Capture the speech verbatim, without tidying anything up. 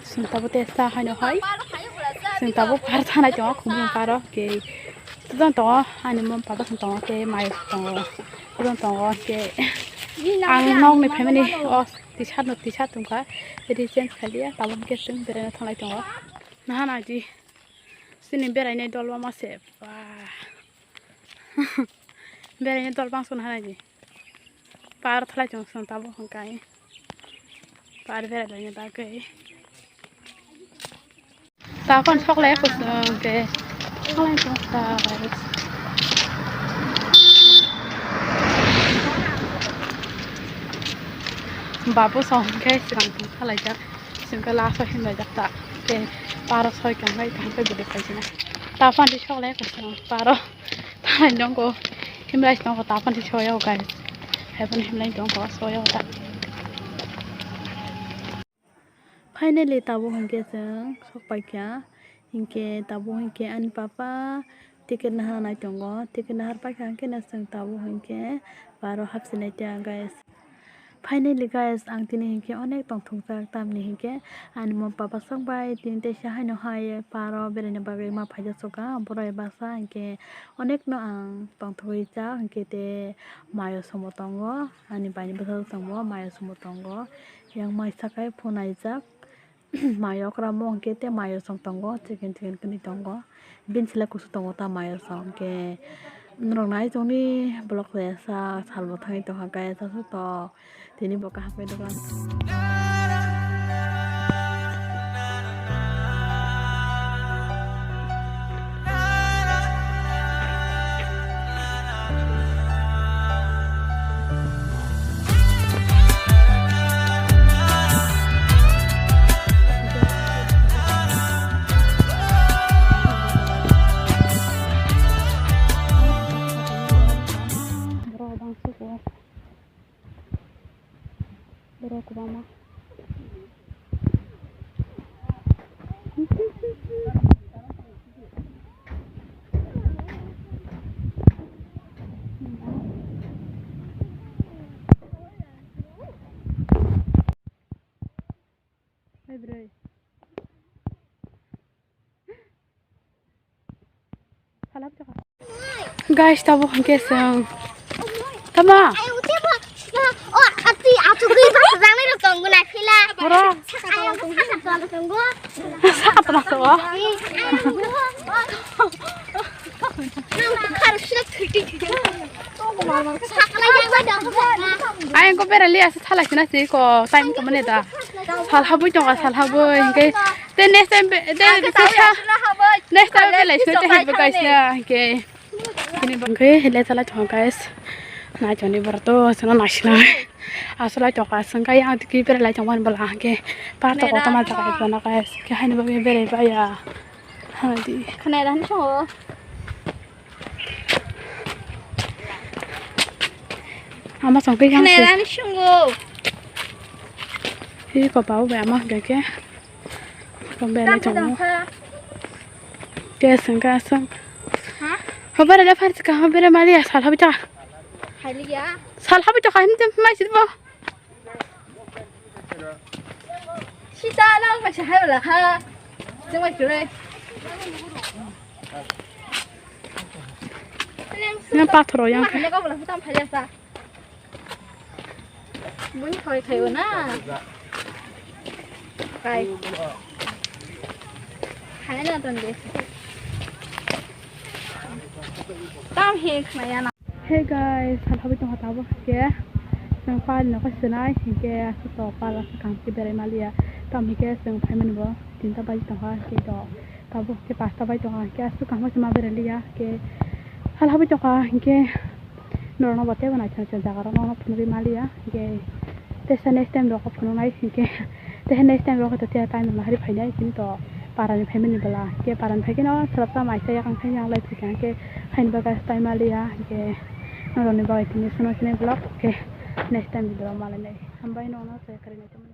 Chwng tabuk tei sa haino hai. Chwng tabuk par thanai tongo, khumui paro khe. Todon tongo, ani mom papa song tongo, khe mai tongo. Todon tongo, khe ang nokni family o t-shirt no t-shirt tongkha. Ready change khailiya, tabuk khe chwng beraina thanglai tongo. Naha naidi, chini berainai dol ma se. Ba. Beraina dol bangso naha naidi. Par thalai chwng chwng tabuk hwnkhe. Par berai laina bagwi. Takon sok lai kusung ke. Thalai chwng sa lai. Babu song ke sirang thalai jak. Sing ke laso himlai jak ta. Ke paro soi kang lai kang ke gede paisina. Takon di sok lai kusung paro. Thalai nongo himlai tongo, ta phano soyo guys. Hai phano himlai tongo, soyo ta. Finally tabuk hwnkhe chwng sok paikha. Hinkhe tabuk hwnkhe ani papa ticket nahar nai tongo. Ticket nahar paikha hwnkhe no chwng tabuk hwnkhe paro hapsinai tiya guys. Finally guys, ang tini hinkhe onek tongthokjak, tamni hinkhe ani mom papa sok bai tini teisa haino hai paro beraina bagwi ma phaijak soka, borok bai baksa hinkhe onekno ang tongthokjak hinkhe tei mayo somo tongo, ani baini bwsajwk tongmo mayo somo tongo, yang mai sakai phone naijak. Mai okra mo hwnkhe tei mai rok song tongo, chicken chicken kwnwi tongo. Bini chwla kusu tongo ta mai rok song hwnkhe norok nai tongdi vlog resa salbo thangwi tongkha guys, aswk to tini bo kaham khe dogan. Borok bangso ko. Borok kwbangma. Hai bwrwi. Guys, tabuk hwnkhe chwng. Tama? Bro. Saka tong tongo. Ayang ko bera liya sa thala sina si ko time ko mane da. Sal habui tonga, sal habui hingke te next time be, te next time be lai sina te help guys na hingke. Kini bangke hele thala tonga guys. Nai toni bor to sino nai sina. Asalai tonga sangka yang tiki bera lai tonga bala hingke. Par to kota ma jaga ito na guys. Ke haini bagi bera baya. Hadi. Khana dan so. Ama song twi yang. Khana se. Rani sungo. Hi ko pau be ama ge ke. Ko be le chong. Ke sung ka sung. Ha? Ho bare le phar ka ho bare mali ya sal habita. Khali ya. Sal habita ka him tem mai sit bo. Sita lang pa chahai wala ha. Jeng mai kure. Na pathoro yang. Mana ko wala hutam phai sa. Buni khoi khai wala. Kai. Khai na ton de. Tam he khaya na. Hey guys, sal habui tongkha tabuk hwnkhe chwng pal nokha swnai hwnkhe aswk to pal aswk kaham khe berai maliya. Tamo hwnkhe chwng phaimani bo tinta baji tongkha hwnkhe to tabuk hwnkhe pasta bai tongkha hwnkhe aswk kaham khe ma berai liya hwnkhe sal habui tongkha hwnkhe norokno bo teibo naithok naithok jaga rokno phunugwi maliya hwnkhe teisa next time rok phunuknai hwnkhe. Tei next time rok to time no hari phainai tini to parani family bwla ke parani phaikhe no swrapsa maisa yakang thani ang lai phikha ke haini bagwi time aliya ke noroni bagwi tini suno sini vlog ke next time video malainai hambai no no se kari nai.